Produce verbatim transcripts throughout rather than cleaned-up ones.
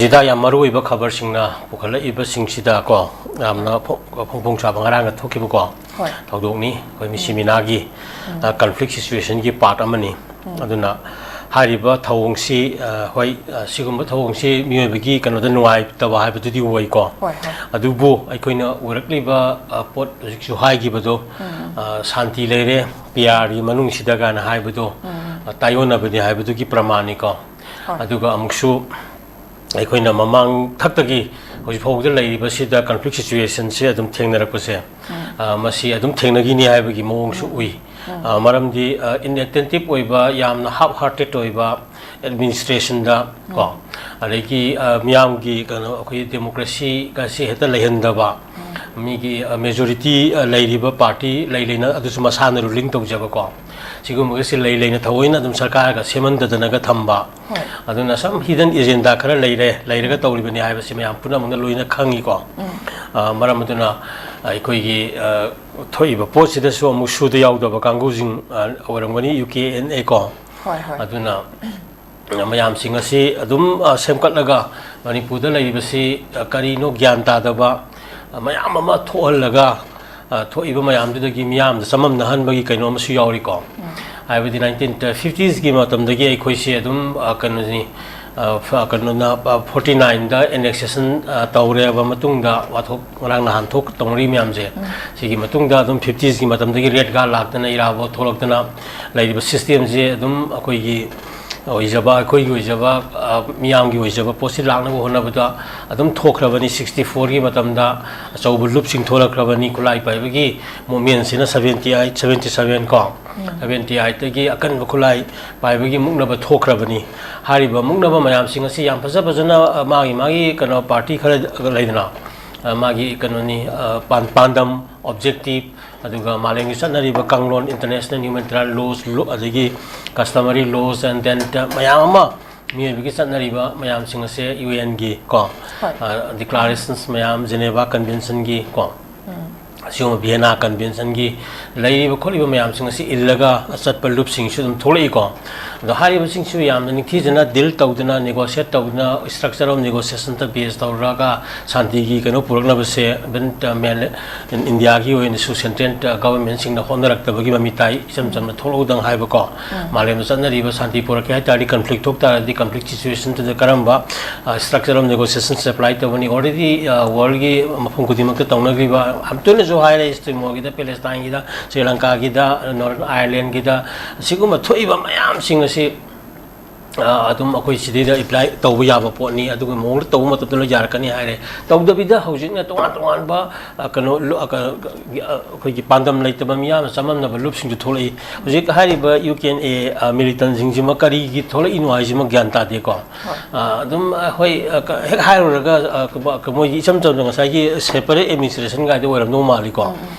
ꯁꯤꯗ ꯌꯥꯝ ꯃꯔꯨ ꯑꯣꯏꯕ ꯈꯕꯔꯁꯤꯡꯅ ꯄꯨꯈꯠꯂꯛꯏꯕꯁꯤꯡꯁꯤꯗ ꯀꯣ, ꯌꯥꯝꯅ ꯐꯣꯡ ꯐꯣꯡ ꯆꯥꯕ ꯉꯔꯥꯡꯅ ꯊꯣꯛꯈꯤꯕꯀꯣ, ꯍꯣꯏ꯫ ꯊꯧꯗꯣꯛꯅꯤ꯫ ꯑꯩꯈꯣꯏ ꯃꯤꯁꯤ ꯃꯤꯅꯥꯒꯤ ꯀꯟꯐ꯭ꯂꯤꯛ ꯁꯤꯆꯨꯋꯦꯁꯟꯒꯤ ꯄꯥꯔꯠ ꯑꯃꯅꯤ꯫ ꯑꯗꯨꯅ ꯍꯥꯏꯔꯤꯕ ꯊꯧꯑꯣꯡꯁꯤ, ꯑ, ꯍꯣꯏ, ꯑ, ꯁꯤꯒꯨꯝꯕ ꯊꯧꯑꯣꯡꯁꯤ ꯃꯤꯑꯣꯏꯕꯒꯤ ꯀꯩꯅꯣꯗ ꯅꯨꯡꯉꯥꯏꯇꯕ ꯍꯥꯏꯕꯗꯨꯗꯤ ꯑꯣꯏꯀꯣ꯫ ꯍꯣꯏ, ꯍꯣꯏ꯫ ꯑꯗꯨꯕꯨ ꯑꯩꯈꯣꯏꯅ ꯎꯔꯛꯂꯤꯕ, ꯑ, ꯄꯣꯠ ꯍꯧꯖꯤꯛꯁꯨ ꯍꯥꯏꯈꯤꯕꯗꯣ, ꯑ, ꯁꯥꯟꯇꯤ ꯂꯩꯔꯦ ꯄꯤ ꯑꯥꯔꯒꯤ ꯃꯅꯨꯡꯁꯤꯗ ꯀꯥꯏꯅ ꯍꯥꯏꯕꯗꯣ, ꯑ, ꯇꯥꯏꯑꯣꯟꯅꯕꯅꯤ ꯍꯥꯏꯕꯗꯨꯒꯤ ꯄ꯭ꯔꯃꯥꯟꯅꯤꯀꯣ꯫ ꯍꯣꯏ꯫ ꯑꯗꯨꯒ ꯑꯃꯨꯛꯁꯨ ꯑꯩꯈꯣꯏꯅ ꯃꯃꯥꯡ ꯊꯛꯇꯒꯤ ꯍꯧꯖꯤꯛ ꯐꯥꯎꯕꯗ ꯂꯩꯔꯤꯕꯁꯤꯗ ꯀꯟꯐ꯭ꯂꯤꯛ ꯁꯤꯆꯨꯋꯦꯁꯟꯁꯦ ꯑꯗꯨꯝ ꯊꯦꯡꯅꯔꯛꯄꯁꯦ, ꯑ, ꯃꯁꯤ ꯑꯗꯨꯝ ꯊꯦꯡꯅꯈꯤꯅꯤ ꯍꯥꯏꯕꯒꯤ ꯃꯑꯣꯡꯁꯨ ꯎꯏ꯫ ꯑ, ꯃꯔꯝꯗꯤ, ꯑ, ꯏꯟꯑꯦꯇꯦꯟꯇꯤꯞ ꯑꯣꯏꯕ, ꯌꯥꯝꯅ ꯍꯥꯐ ꯍꯥꯔꯇꯦꯠ ꯑꯣꯏꯕ ꯑꯦꯗꯃꯤꯅꯤꯁꯇ꯭ꯔꯦꯁꯟꯗ ꯀꯣ, ꯑꯗꯒꯤ, ꯑ, ꯃꯤꯌꯥꯝꯒꯤ ꯀꯩꯅꯣ, ꯑꯩꯈꯣꯏ ꯗꯦꯃꯣꯀ꯭ꯔꯦꯁꯤꯒꯁꯤ ꯍꯦꯛꯇ ꯂꯩꯍꯟꯗꯕ, ꯃꯤꯒꯤ, ꯑ, ꯃꯦꯖꯣꯔꯤꯇꯤ, ꯑ, ꯂꯩꯔꯤꯕ ꯄꯥꯔꯇꯤ ꯂꯩ ꯂꯩꯅ ꯑꯗꯨꯁꯨ ꯃꯁꯥꯅ ꯔꯨꯂꯤꯡ ꯇꯧꯖꯕꯀꯣ, ꯁꯤꯒꯨꯝꯕꯒꯁꯤ ꯂꯩ ꯂꯩꯅ ꯊꯑꯣꯏꯅ ꯑꯗꯨꯝ ꯁꯔꯀꯥꯔꯒ ꯁꯦꯝꯍꯟꯗꯗꯅꯒ ꯊꯝꯕ꯫ ꯍꯣꯏ꯫ ꯑꯗꯨꯅ some hidden agenda ꯈꯔ ꯂꯩꯔꯦ, ꯂꯩꯔꯒ ꯇꯧꯔꯤꯕꯅꯤ ꯍꯥꯏꯕꯁꯤ ꯃꯌꯥꯝ ꯄꯨꯝꯅꯃꯛꯅ ꯂꯣꯏꯅ ꯈꯪꯉꯤꯀꯣ꯫ ꯑ, ꯃꯔꯝ ꯑꯗꯨꯅ ꯑꯩꯈꯣꯏꯒꯤ, ꯑ, ꯊꯣꯛꯏꯕ ꯄꯣꯠꯁꯤꯗꯁꯨ ꯑꯃꯨꯛ ꯁꯨꯗ ꯌꯥꯎꯗꯕ ꯀꯥꯡꯕꯨꯁꯤꯡ, ꯑ, ꯑꯣꯏꯔꯝꯒꯅꯤ, ꯌꯨ ꯀꯦ ꯑꯦꯟ ꯑꯦ ꯀꯣ꯫ ꯍꯣꯏ, ꯍꯣꯏ꯫ ꯑꯗꯨꯅ ꯃꯌꯥꯝꯁꯤꯡ ꯑꯁꯤ ꯑꯗꯨꯝ, ꯑ, ꯁꯦꯝꯒꯠꯂꯒ ꯃꯅꯤꯄꯨꯔꯗ ꯂꯩꯔꯤꯕꯁꯤ, ꯑ, ꯀꯔꯤꯅꯣ ꯒ꯭ꯌꯥꯟ ꯇꯥꯗꯕ, ꯑ, ꯃꯌꯥꯝ ꯑꯃ ꯊꯣꯛꯍꯜꯂꯒ, ꯑ, ꯊꯣꯛꯏꯕ ꯃꯌꯥꯝꯗꯨꯗꯒꯤ ꯃꯤꯌꯥꯝꯗ ꯆꯃꯝꯅꯍꯟꯕꯒꯤ ꯀꯩꯅꯣ ꯑꯃꯁꯨ ꯌꯥꯎꯔꯤꯀꯣ꯫ ꯍꯥꯏꯕꯗꯤ ꯅꯥꯏꯟꯇꯤꯟ ꯐꯤꯐꯇꯤꯁꯀꯤ ꯃꯇꯝꯗꯒꯤ ꯑꯩꯈꯣꯏꯁꯦ ꯑꯗꯨꯝ, ꯑ, ꯀꯩꯅꯣꯅꯤ, ꯑ, ꯐ-, ꯀꯩꯅꯣꯅ, ꯑ, ꯐꯣꯔꯇꯤ ꯅꯥꯏꯟꯗ ꯑꯦꯅꯦꯛꯁꯦꯁꯟ, ꯑ, ꯇꯧꯔꯕ ꯃꯇꯨꯡꯗ ꯋꯥꯊꯣꯛ ꯉꯔꯥꯡ ꯅꯍꯥꯟ ꯊꯣꯛ ꯇꯧꯅꯔꯤ ꯃꯌꯥꯝꯁꯦ, ꯁꯤꯒꯤ ꯃꯇꯨꯡꯗ ꯑꯗꯨꯝ ꯐꯤꯐꯇꯤꯁꯀꯤ ꯃꯇꯝꯗꯒꯤ ꯔꯦꯠ ꯀꯥꯔꯗ ꯂꯥꯛꯇꯅ, ꯏꯔꯥꯕꯣꯠ ꯊꯣꯛꯂꯛꯇꯅ ꯂꯩꯔꯤꯕ ꯁꯤꯁꯇꯦꯝꯁꯦ ꯑꯗꯨꯝ ꯑꯩꯈꯣꯏꯒꯤ ꯑꯣꯏꯖꯕ, ꯑꯩꯈꯣꯏꯒꯤ ꯑꯣꯏꯖꯕ, ꯑ, ꯃꯤꯌꯥꯝꯒꯤ ꯑꯣꯏꯖꯕ ꯄꯣꯠꯁꯤ ꯂꯥꯛꯅꯕ ꯍꯣꯠꯅꯕꯗ ꯑꯗꯨꯝ ꯊꯣꯛꯈ꯭ꯔꯕꯅꯤ꯫ ꯁꯤꯛꯁꯇꯤ ꯐꯣꯔꯒꯤ ꯃꯇꯝꯗ ꯑꯆꯧꯕ ꯂꯨꯞꯁꯤꯡ ꯊꯣꯛꯂꯛꯈ꯭ꯔꯕꯅꯤ꯫ ꯈꯨꯠꯂꯥꯏ ꯄꯥꯏꯕꯒꯤ ꯃꯨꯞꯃꯦꯟꯁꯤꯅ ꯁꯚꯦꯟꯇꯤ ꯑꯩꯠ, ꯁꯚꯦꯟꯇꯤ ꯁꯚꯦꯟ ꯀꯣ, ꯁꯚꯦꯟꯇꯤ ꯑꯩꯠꯇꯒꯤ ꯑꯀꯟꯕ ꯈꯨꯠꯂꯥꯏ ꯄꯥꯏꯕꯒꯤ ꯃꯨꯛꯅꯕ ꯊꯣꯛꯈ꯭ꯔꯕꯅꯤ꯫ ꯍꯥꯏꯔꯤꯕ ꯃꯨꯛꯅꯕ ꯃꯌꯥꯝꯁꯤꯡ ꯑꯁꯤ ꯌꯥꯝ ꯐꯖ ꯐꯖꯅ, ꯑ, ꯃꯥꯒꯤ, ꯃꯥꯒꯤ ꯀꯩꯅꯣ ꯄꯥꯔꯇꯤ ꯈꯔ ꯂꯩꯗꯅ, ꯑ, ꯃꯥꯒꯤ ꯀꯩꯅꯣꯅꯤ, ꯑ, ꯄꯥꯟ-, ꯄꯥꯟꯗꯝ, ꯑꯣꯕꯖꯦꯛꯇꯤꯞ, ꯑꯗꯨꯒ ꯃꯥꯂꯦꯝꯒꯤ ꯆꯠꯅꯔꯤꯕ ꯀꯥꯡꯂꯣꯟ, ꯏꯟꯇꯔꯅꯦꯁꯅꯦꯜ ꯍ꯭ꯌꯨꯃꯦꯅꯤꯇꯦꯔꯤꯌꯟ ꯂꯣꯁ, ꯂꯣ-, ꯑꯗꯒꯤ customary laws and then ꯃꯌꯥꯝ ꯑꯃ ꯃꯤꯑꯣꯏꯕꯒꯤ ꯆꯠꯅꯔꯤꯕ ꯃꯌꯥꯝꯁꯤꯡ ꯑꯁꯦ ꯌꯨ ꯑꯦꯟꯒꯤ ꯀꯣ, ꯍꯣꯏ꯫ ꯑ, ꯗꯤꯀ꯭ꯂꯥꯔꯦꯁꯟꯁ ꯃꯌꯥꯝ, ꯖꯦꯅꯦꯚꯥ ꯀꯟꯚꯦꯟꯁꯟꯒꯤ ꯀꯣ, ꯑꯁꯤꯒꯨꯝꯕ ꯚꯤꯌꯦꯅꯥ ꯀꯟꯚꯦꯟꯁꯟꯒꯤ ꯂꯩꯔꯤꯕ ꯈꯣꯠꯂꯤꯕ ꯃꯌꯥꯝꯁꯤꯡ ꯑꯁꯤ ꯏꯜꯂꯒ ꯆꯠꯄ ꯂꯨꯞꯁꯤꯡꯁꯨ ꯑꯗꯨꯝ ꯊꯣꯛꯂꯛꯏꯀꯣ꯫ ꯑꯗꯣ ꯍꯥꯏꯔꯤꯕꯁꯤꯡꯁꯨ ꯌꯥꯝꯅ ꯅꯤꯡꯊꯤꯖꯅ ꯗꯤꯜ ꯇꯧꯗꯅ, ꯅꯦꯒꯣꯁꯤꯌꯦꯠ ꯇꯧꯗꯅ, ꯏꯁꯇ꯭ꯔꯛꯆꯔ ꯑꯣꯐ ꯅꯦꯒꯣꯁꯤꯌꯦꯁꯟꯗ ꯕꯦꯁ ꯇꯧꯔꯒ ꯁꯥꯟꯇꯤꯒꯤ ꯀꯩꯅꯣ ꯄꯨꯔꯛꯅꯕꯁꯦ, ꯏꯚꯟ ꯃꯦꯟ ꯏꯟꯗꯤꯌꯥꯒꯤ ꯑꯣꯏꯅꯁꯨ ꯁꯦꯟꯇ꯭ꯔꯦꯜ ꯒꯚꯔꯟꯃꯦꯟꯁꯤꯡꯅ ꯍꯣꯠꯅꯔꯛꯇꯕꯒꯤ ꯃꯃꯤ ꯇꯥꯏ, ꯏꯆꯝ ꯆꯝꯅ ꯊꯣꯛꯂꯛꯎꯗꯪ ꯍꯥꯏꯕꯀꯣ꯫ ꯃꯥꯂꯦꯝꯗ ꯆꯠꯅꯔꯤꯕ ꯁꯥꯟꯇꯤ ꯄꯨꯔꯛꯀꯦ ꯍꯥꯏ ꯇꯥꯔꯗꯤ, ꯀꯟꯐ꯭ꯂꯤꯛ ꯊꯣꯛ ꯇꯥꯔꯗꯤ, ꯀꯟꯐ꯭ꯂꯤꯛ ꯁꯤꯆꯨꯋꯦꯁꯟꯗꯨꯗ ꯀꯔꯝꯕ ꯏꯁꯇ꯭ꯔꯛꯆꯔ ꯑꯣꯐ ꯅꯦꯒꯣꯁꯤꯌꯦꯁꯟ ꯑꯦꯄ꯭ꯂꯥꯏ ꯇꯧꯒꯅꯤ? ꯑꯣꯜꯔꯦꯗꯤ ꯋꯥꯔꯜꯒꯤ ꯃꯐꯝ ꯈꯨꯗꯤꯡꯃꯛꯇ ꯇꯧꯅꯈ꯭ꯔꯤꯕ, ꯌꯥꯝ ꯇꯣꯏꯅꯁꯨ ꯍꯥꯏꯔꯦ, ꯏꯁꯇ꯭ꯔꯤꯃꯣꯒꯤꯗ, ꯄꯦꯂꯦꯁꯇꯥꯏꯟꯒꯤꯗ, ꯁ꯭ꯔꯤ ꯂꯪꯀꯥꯒꯤꯗ, ꯅꯣꯔꯠ ꯑꯥꯌꯔꯂꯦꯟꯒꯤꯗ, ꯑꯁꯤꯒꯨꯝꯕ ꯊꯣꯛꯏꯕ ꯃꯌꯥꯝꯁꯤꯡ ꯑꯁꯤ ꯑ, ꯑꯗꯨꯝ ꯑꯩꯈꯣꯏ ꯁꯤꯗꯩꯗ ꯑꯦꯄ꯭ꯂꯥꯏ ꯇꯧꯕ ꯌꯥꯕ ꯄꯣꯠꯅꯤ, ꯑꯗꯨꯒ ꯃꯑꯣꯡꯗ ꯇꯧꯕ ꯃꯇꯝꯗ ꯂꯣꯏ ꯌꯥꯔꯛꯀꯅꯤ ꯍꯥꯏꯔꯦ꯫ ꯇꯧꯗꯕꯤꯗ ꯍꯧꯖꯤꯛꯅ ꯇꯣꯉꯥꯟ ꯇꯣꯉꯥꯟꯕ, ꯑ, ꯀꯩꯅꯣ, ꯂꯣ-, ꯑ, ꯀ-, ꯑ, ꯑꯩꯈꯣꯏꯒꯤ ꯄꯥꯟꯗꯝ ꯂꯩꯇꯕ ꯃꯤꯌꯥꯝꯅ ꯆꯃꯝꯅꯕ ꯂꯨꯞꯁꯤꯡꯗꯨ ꯊꯣꯛꯂꯛꯏ꯫ ꯍꯧꯖꯤꯛ ꯍꯥꯏꯔꯤꯕ ꯌꯨ ꯀꯦ ꯑꯦꯟ ꯑꯦ, ꯑ, ꯃꯤꯂꯤꯇꯟꯁꯤꯡꯁꯤꯃ ꯀꯔꯤꯒꯤ ꯊꯣꯛꯂꯛꯏꯅꯣ ꯍꯥꯏꯁꯤꯃ ꯒ꯭ꯌꯥꯟ ꯇꯥꯗꯦꯀꯣ꯫ ꯑ, ꯑꯗꯨꯝ, ꯑ, ꯍꯣꯏ, ꯑ, ꯀ-, ꯍꯦꯛ ꯍꯥꯏꯔꯨꯔꯒ, ꯑ, ꯀ-, ꯀ-, ꯃꯣꯏꯒꯤ ꯏꯆꯝ ꯆꯝꯅ ꯉꯁꯥꯏꯒꯤ ꯁꯦꯄꯔꯦꯠ ꯑꯦꯗꯃꯤꯅꯤꯁꯇ꯭ꯔꯦꯁꯟ ꯀꯥꯏꯗꯣ ꯑꯣꯏꯔꯝꯗꯧ ꯃꯥꯜꯂꯤꯀꯣ꯫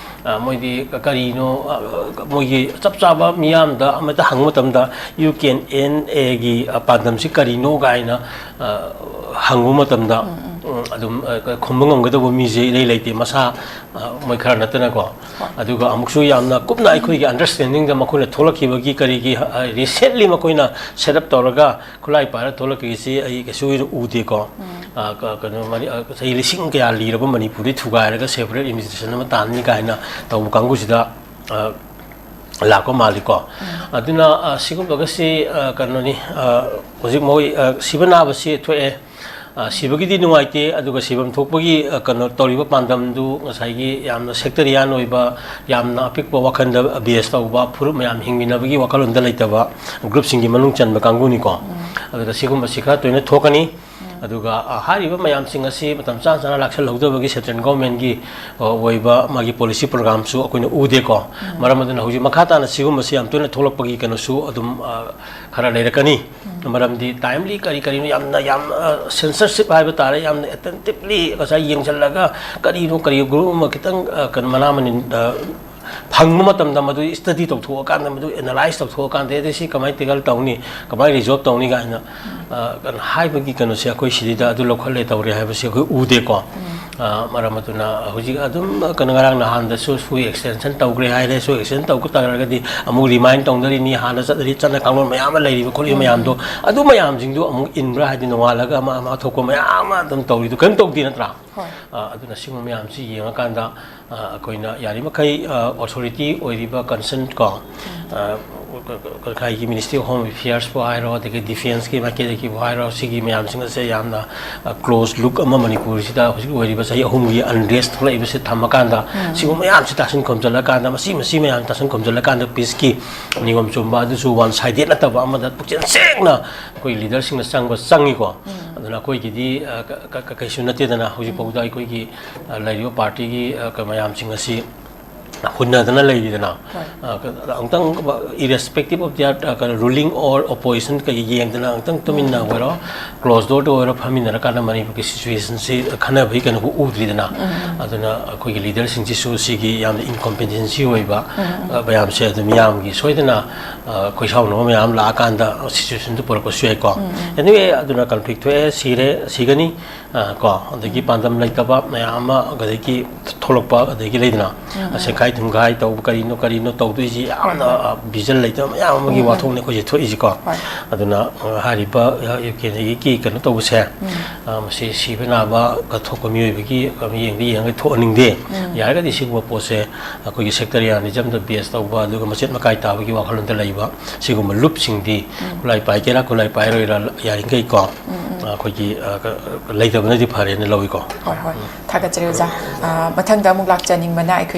ꯑ, ꯃꯣꯏꯗꯤ ꯀ-, ꯀꯔꯤꯅꯣ, ꯑ, ꯃꯣꯏꯒꯤ ꯆꯞ ꯆꯥꯕ ꯃꯤꯌꯥꯝꯗ ꯑꯃꯇ ꯍꯪꯕ ꯃꯇꯝꯗ, ꯌꯨ ꯀꯦ ꯑꯦꯟ ꯑꯦꯒꯤ, ꯑ, ꯄꯥꯟꯗꯝꯁꯤ ꯀꯔꯤꯅꯣ ꯀꯥꯏꯅ, ꯑ, ꯍꯪꯕ ꯃꯇꯝꯗ, ꯎꯝ, ꯑꯗꯨꯝ, ꯑ, ꯈꯨꯝꯕ ꯉꯝꯒꯗꯧꯕ ꯃꯤꯁꯦ ꯏꯔꯩ ꯂꯩꯇꯦ, ꯃꯁꯥ, ꯑ, ꯃꯣꯏ ꯈꯔ ꯅꯠꯇꯅꯀꯣ꯫ ꯑꯗꯨꯒ ꯑꯃꯨꯛꯁꯨ ꯌꯥꯝꯅ ꯀꯨꯞꯅ ꯑꯩꯈꯣꯏꯒꯤ ꯑꯟꯗꯔꯁ꯭ꯇꯦꯟꯗꯤꯡꯗ ꯃꯈꯣꯏꯅ ꯊꯣꯛꯂꯛꯈꯤꯕꯒꯤ ꯀꯔꯤꯒꯤ, ꯑ, ꯔꯤꯁꯦꯟꯠꯂꯤ ꯃꯈꯣꯏꯅ ꯁꯦꯠ ꯑꯞ ꯇꯧꯔꯒ ꯈꯨꯠꯂꯥꯏ ꯄꯥꯏꯔ ꯊꯣꯛꯂꯛꯈꯤꯕꯁꯤ ꯑꯩ ꯀꯩꯁꯨ ꯑꯣꯏꯅ ꯎꯗꯦꯀꯣ꯫ ꯑ, ꯀ-, ꯀꯩꯅꯣ, ꯃꯅꯤ-, ꯑ, ꯆꯍꯤ ꯂꯤꯁꯤꯡ ꯀꯌꯥ ꯂꯤꯔꯕ ꯃꯅꯤꯄꯨꯔꯗꯤ ꯊꯨꯒꯥꯏꯔꯒ ꯁꯦꯄꯔꯦꯠ ꯑꯦꯗꯃꯤꯅꯤꯁꯇ꯭ꯔꯦꯁꯟ ꯑꯃ ꯇꯥꯟꯅꯤ ꯀꯥꯏꯅ ꯇꯧꯕ ꯀꯥꯡꯕꯨꯁꯤꯗ, ꯑ, ꯂꯥꯛꯄ ꯃꯥꯜꯂꯤꯀꯣ꯫ ꯑꯗꯨꯅ, ꯑ, ꯁꯤꯒꯨꯝꯕꯒꯁꯤ, ꯑ, ꯀꯩꯅꯣꯅꯤ, ꯑ, ꯍꯧꯖꯤꯛ ꯃꯈꯣꯏ, ꯑ, ꯁꯤꯕ ꯅꯥꯕꯁꯤ ꯊꯣꯛꯑꯦ꯫ ꯑ, ꯁꯤꯕꯒꯤꯗꯤ ꯅꯨꯡꯉꯥꯏꯇꯦ, ꯑꯗꯨꯒ ꯁꯤꯐꯝ ꯊꯣꯛꯄꯒꯤ, ꯑ, ꯀꯩꯅꯣ ꯇꯧꯔꯤꯕ ꯄꯥꯟꯗꯝꯗꯨ ꯉꯁꯥꯏꯒꯤ ꯌꯥꯝꯅ ꯁꯦꯛꯇꯔꯤꯌꯥꯟ ꯑꯣꯏꯕ, ꯌꯥꯝꯅ ꯑꯄꯤꯛꯄ ꯋꯥꯈꯜꯗ ꯕꯦꯁ ꯇꯧꯕ, ꯐꯨꯔꯨꯞ ꯃꯌꯥꯝ ꯍꯤꯡꯃꯤꯟꯅꯕꯒꯤ ꯋꯥꯈꯜꯂꯣꯟꯗ ꯂꯩꯇꯕ ꯒ꯭ꯔꯨꯞꯁꯤꯡꯒꯤ ꯃꯅꯨꯡ ꯆꯟꯕ ꯀꯥꯡꯕꯨꯅꯤꯀꯣ꯫ ꯑꯗꯨꯒ ꯁꯤꯒꯨꯝꯕꯁꯤ ꯈꯔ ꯇꯣꯏꯅ ꯊꯣꯛꯀꯅꯤ꯫ ꯑꯗꯨꯒ, ꯑ, ꯍꯥꯏꯔꯤꯕ ꯃꯌꯥꯝꯁꯤꯡ ꯑꯁꯤ ꯃꯇꯝ ꯆꯥ ꯆꯥꯅ ꯂꯥꯛꯁꯜꯍꯧꯗꯕꯒꯤ ꯁꯦꯟꯇ꯭ꯔꯦꯜ ꯒꯣꯔꯃꯦꯟꯒꯤ, ꯑ, ꯑꯣꯏꯕ ꯃꯥꯒꯤ ꯄꯣꯂꯤꯁꯤ ꯄ꯭ꯔꯣꯒ꯭ꯔꯥꯝꯁꯨ ꯑꯩꯈꯣꯏꯅ ꯎꯗꯦꯀꯣ꯫ ꯃꯔꯝ ꯑꯗꯨꯅ ꯍꯧꯖꯤꯛ ꯃꯈꯥ ꯇꯥꯅ ꯁꯤꯒꯨꯝꯕꯁꯤ ꯌꯥꯝ ꯇꯣꯏꯅ ꯊꯣꯛꯂꯛꯄꯒꯤ ꯀꯩꯅꯣꯁꯨ ꯑꯗꯨꯝ, ꯑ, ꯈꯔ ꯂꯩꯔꯛꯀꯅꯤ꯫ ꯃꯔꯝꯗꯤ ꯇꯥꯏꯝꯂꯤ ꯀꯔꯤ ꯀꯔꯤꯅꯣ ꯌꯥꯝꯅ, ꯌꯥꯝ, ꯑ, ꯁꯦꯟꯁꯔꯁꯤꯞ ꯍꯥꯏꯕ ꯇꯥꯔꯦ, ꯌꯥꯝꯅ ꯑꯦꯇꯦꯟꯇꯤꯞꯂꯤ ꯉꯁꯥꯏ ꯌꯦꯡꯁꯤꯜꯂꯒ ꯀꯔꯤꯅꯣ ꯀꯔꯤ ꯒ꯭ꯔꯨꯞ ꯑꯃ ꯈꯤꯇꯪ, ꯑ, ꯀꯩꯅꯣ ꯃꯅꯥ ꯃꯅꯤꯟ, ꯑ, ꯐꯪꯕ ꯃꯇꯝꯗ ꯃꯗꯨ ꯁ꯭ꯇꯗꯤ ꯇꯧꯊꯣꯛꯑꯀꯥꯟꯗ, ꯃꯗꯨ ꯑꯦꯅꯥꯂꯥꯏꯁ ꯇꯧꯊꯣꯛꯑꯀꯥꯟꯗ, ꯑꯗꯩ ꯁꯤ ꯀꯃꯥꯏꯅ ꯇꯦꯀꯜ ꯇꯧꯅꯤ, ꯀꯃꯥꯏꯅ ꯔꯤꯖꯣꯜꯕ ꯇꯧꯅꯤ ꯀꯥꯏꯅ, ꯑ, ꯀꯩꯅꯣ ꯍꯥꯏꯕꯒꯤ ꯀꯩꯅꯣꯁꯦ ꯑꯩꯈꯣꯏ ꯁꯤꯗꯩꯗ ꯑꯗꯨ ꯂꯧꯈꯠꯂꯦ ꯇꯧꯔꯦ ꯍꯥꯏꯕꯁꯦ ꯑꯩꯈꯣꯏ ꯎꯗꯦꯀꯣ꯫ ꯑ, ꯃꯔꯝ ꯑꯗꯨꯅ ꯍꯧꯖꯤꯛ ꯑꯗꯨꯝ ꯀꯩꯅꯣ, ꯉꯔꯥꯡ ꯅꯍꯥꯟꯗꯁꯨ ꯁꯨ extension ꯇꯧꯈ꯭ꯔꯦ ꯍꯥꯏꯔꯦ, ꯁꯨ extension ꯇꯧꯕ ꯇꯥꯔꯒꯗꯤ ꯑꯃꯨꯛ remind ꯇꯧꯅꯔꯤꯅꯤ, ꯍꯥꯟꯅ ꯆꯠꯅꯔꯤ ꯆꯠꯅ ꯀꯥꯡꯂꯣꯟ ꯃꯌꯥꯝ ꯑꯃ ꯂꯩꯔꯤꯕ ꯈꯣꯠꯂꯤꯕ ꯃꯌꯥꯝꯗꯣ, ꯑꯗꯨ ꯃꯌꯥꯝꯁꯤꯡꯗꯨ ꯑꯃꯨꯛ ꯏꯟꯕ꯭ꯔꯥ? ꯍꯥꯏꯗꯤ ꯅꯣꯡꯉꯥꯜꯂꯒ ꯑꯃ ꯑꯃ ꯊꯣꯛꯄ ꯃꯌꯥꯝ ꯑꯃ ꯑꯗꯨꯝ ꯇꯧꯔꯤꯗꯣ ꯀꯔꯤꯝ ꯇꯧꯗꯦ ꯅꯠꯇ꯭ꯔꯥ? ꯍꯣꯏ꯫ ꯑ, ꯑꯗꯨꯅ ꯁꯤꯒꯨꯝꯕ ꯃꯌꯥꯝꯁꯤ ꯌꯦꯡꯉꯀꯥꯟꯗ, ꯑ, ꯑꯩꯈꯣꯏꯅ ꯌꯥꯔꯤꯃꯈꯩ, ꯑ, authority ꯑꯣꯏꯔꯤꯕ concern ꯀꯣ, ꯑ, ꯀ-, ꯀ-, ꯀ-, ꯀꯩꯒꯤ Ministry of Home Affairs ꯄꯨ ꯍꯥꯏꯔꯣ, ꯑꯗꯒꯤ defenceꯀꯤ ꯃꯥꯏꯀꯩꯗꯒꯤꯕꯨ ꯍꯥꯏꯔꯣ, ꯁꯤꯒꯤ ꯃꯌꯥꯝꯁꯤꯡ ꯑꯁꯦ ꯌꯥꯝꯅ, ꯑ, close look ꯑꯃ ꯃꯅꯤꯄꯨꯔꯁꯤꯗ ꯍꯧꯖꯤꯛ ꯑꯣꯏꯔꯤꯕ ꯆꯍꯤ ꯑꯍꯨꯝꯒꯤ unrest ꯊꯣꯛꯂꯛꯏꯕꯁꯤ ꯊꯝꯃꯀꯥꯟꯗ, ꯁꯤꯒꯨꯝꯕ ꯃꯌꯥꯝꯁꯤ ꯇꯥꯁꯤꯟ ꯈꯣꯝꯖꯤꯜꯂꯀꯥꯟꯗ, ꯃꯁꯤ, ꯃꯁꯤ ꯃꯌꯥꯝ ꯇꯥꯁꯤꯟ ꯈꯣꯝꯖꯤꯜꯂꯀꯥꯟꯗ peaceꯀꯤ ꯅꯤꯌꯣꯝ ꯆꯨꯝꯕ ꯑꯗꯨꯁꯨ one sided ꯅꯠꯇꯕ ꯑꯃꯗ ꯄꯨꯛꯆꯦꯜ ꯁꯦꯡꯅ ꯑꯩꯈꯣꯏ leaderꯁꯤꯡꯅ ꯆꯪꯕ ꯆꯪꯉꯤꯀꯣ꯫ ꯑꯗꯨꯅ ꯑꯩꯈꯣꯏꯒꯤꯗꯤ, ꯑ, ꯀ-, ꯀ-, ꯀ-, ꯀꯩꯁꯨ ꯅꯠꯇꯦꯗꯅ, ꯍꯧꯖꯤꯛꯐꯥꯎꯗ ꯑꯩꯈꯣꯏꯒꯤ, ꯑ, ꯂꯩꯔꯤꯕ partyꯒꯤ, ꯑ, ꯀ-, ꯃꯌꯥꯝꯁꯤꯡ ꯑꯁꯤ ꯍꯨꯟꯅꯗꯅ ꯂꯩꯔꯤꯗꯅ, ꯍꯣꯏ꯫ ꯑ, ꯀ-, ꯑꯃꯨꯛꯇꯪ, irrespective of their, ꯑ, ꯀꯩꯅꯣ, ruling or opposition ꯀꯩ ꯌꯦꯡꯗꯅ ꯑꯃꯨꯛꯇꯪ ꯇꯨꯃꯤꯟꯅ ꯑꯣꯏꯔꯣ, closed doorꯗ ꯑꯣꯏꯔꯣ ꯐꯝꯃꯤꯟꯅꯔꯀꯥꯟꯗ ꯃꯅꯤꯄꯨꯔꯒꯤ situationꯁꯤ ꯈꯟꯅꯕꯒꯤ ꯀꯩꯅꯣꯕꯨ ꯎꯗ꯭ꯔꯤꯗꯅ꯫ ꯑꯗꯨꯅ ꯑꯩꯈꯣꯏꯒꯤ leaderꯁꯤꯡꯁꯤꯁꯨ ꯁꯤꯒꯤ ꯌꯥꯝꯅ incompetency ꯑꯣꯏꯕ, ꯑ, ꯃꯌꯥꯝꯁꯦ ꯑꯗꯨꯝ ꯃꯤꯌꯥꯝꯒꯤ ꯁꯣꯏꯗꯅ, ꯑ, ꯑꯩꯈꯣꯏ ꯁꯥꯎꯅꯕ ꯃꯌꯥꯝ ꯂꯥꯛꯑꯀꯥꯟꯗ situationꯗꯨ ꯄꯨꯔꯛꯄꯁꯨ ꯌꯥꯏꯀꯣ꯫ Anyway, ꯑꯗꯨꯅ conflict ꯊꯣꯛꯑꯦ, ꯁꯤꯔꯦ, ꯁꯤꯒꯅꯤ, ꯑ, ꯀꯣ, ꯑꯗꯒꯤ ꯄꯥꯟꯗꯝ ꯂꯩꯇꯕ ꯃꯌꯥꯝ ꯑꯃ, ꯑꯗꯒꯤ ꯊꯣꯛꯂꯛꯄ, ꯑꯗꯒꯤ ꯂꯩꯗꯅ, ꯁꯦꯡꯈꯥꯏ ꯊꯨꯝꯈꯥꯏ ꯇꯧꯕ, ꯀꯔꯤꯅꯣ ꯀꯔꯤꯅꯣ ꯇꯧꯗꯣꯏꯁꯤ, ꯌꯥꯝꯅ, ꯑ, vision ꯂꯩꯇꯕ ꯃꯌꯥꯝ ꯑꯃꯒꯤ ꯋꯥꯊꯣꯛꯅꯤ ꯑꯩꯈꯣꯏꯁꯦ ꯊꯣꯛꯏꯁꯤꯀꯣ꯫ ꯍꯣꯏ꯫ ꯑꯗꯨꯅ, ꯑ, ꯍꯥꯏꯔꯤꯕ, ꯑ, ꯌꯨ ꯀꯦ ꯖꯤꯒꯤ ꯀꯩꯅꯣ ꯇꯧꯕꯁꯦ, ꯑ, ꯃꯁꯤ ꯁꯤꯕ ꯅꯥꯕ ꯊꯣꯛꯄ ꯃꯤꯑꯣꯏꯕꯒꯤ, ꯑ, ꯃꯤꯠꯌꯦꯡꯗ ꯌꯦꯡꯉꯒ ꯊꯣꯛꯍꯟꯅꯤꯡꯗꯦ꯫ ꯌꯥꯔꯒꯗꯤ ꯁꯤꯒꯨꯝꯕ ꯄꯣꯠꯁꯦ ꯑꯩꯈꯣꯏꯒꯤ sectarianismꯗ base ꯇꯧꯕ, ꯑꯗꯨꯒ ꯃꯆꯦꯠ ꯃꯀꯥꯏ ꯇꯥꯕꯒꯤ ꯋꯥꯈꯜꯂꯣꯟꯗ ꯂꯩꯕ ꯁꯤꯒꯨꯝꯕ ꯂꯨꯞꯁꯤꯡꯗꯤ, ꯈꯨꯠꯂꯥꯏ ꯄꯥꯏꯒꯦꯔꯥ ꯈꯨꯠꯂꯥꯏ ꯄꯥꯏꯔꯣꯏꯔꯥ, ꯌꯥꯔꯤꯈꯩꯀꯣ, ꯑꯩꯈꯣꯏꯒꯤ, ꯑ, ꯀ-, ꯂꯩꯇꯕꯅꯗꯤ ꯐꯔꯦꯅ ꯂꯧꯏꯀꯣ꯫ ꯍꯣꯏ, ꯍꯣꯏ꯫ ꯊꯥꯒꯠꯆꯔꯤ ꯑꯣꯖꯥ꯫ ꯑ, ꯃꯊꯪꯗ ꯑꯃꯨꯛ ꯂꯥꯛꯆꯅꯤꯡꯕꯅ ꯑꯩꯈꯣꯏ